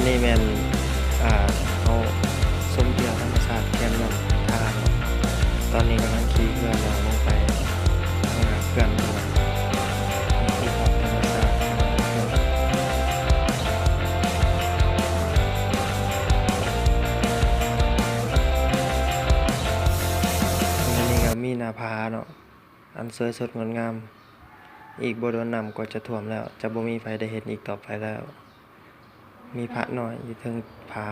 ນີ້ແມ່ນ ອ່າ ເຮົາຊົມທ່ຽວທຳມະຊາດແຄມນ້ຳທາເນາະ. ຕອນນີ້ກຳລັງຂີ່ເຮືອມອງລົງໄປຫາເຂື່ອນເພິ່ນເນາະ ນີ້ຄືພາບທຳມະຊາດ. ອັນນີ້ກໍມີໜ້າຜາເນາະ ອັນສວຍສົດງົດງາມ. ອີກບໍ່ດົນນ້ຳກໍຈະຖ້ວມແລ້ວ ຈະບໍ່ມີໃຜໄດ້ເຫັນອີກຕໍ່ໄປແລ້ວ. ມີພະນ້ອຍຢູ່ເທິງຜາ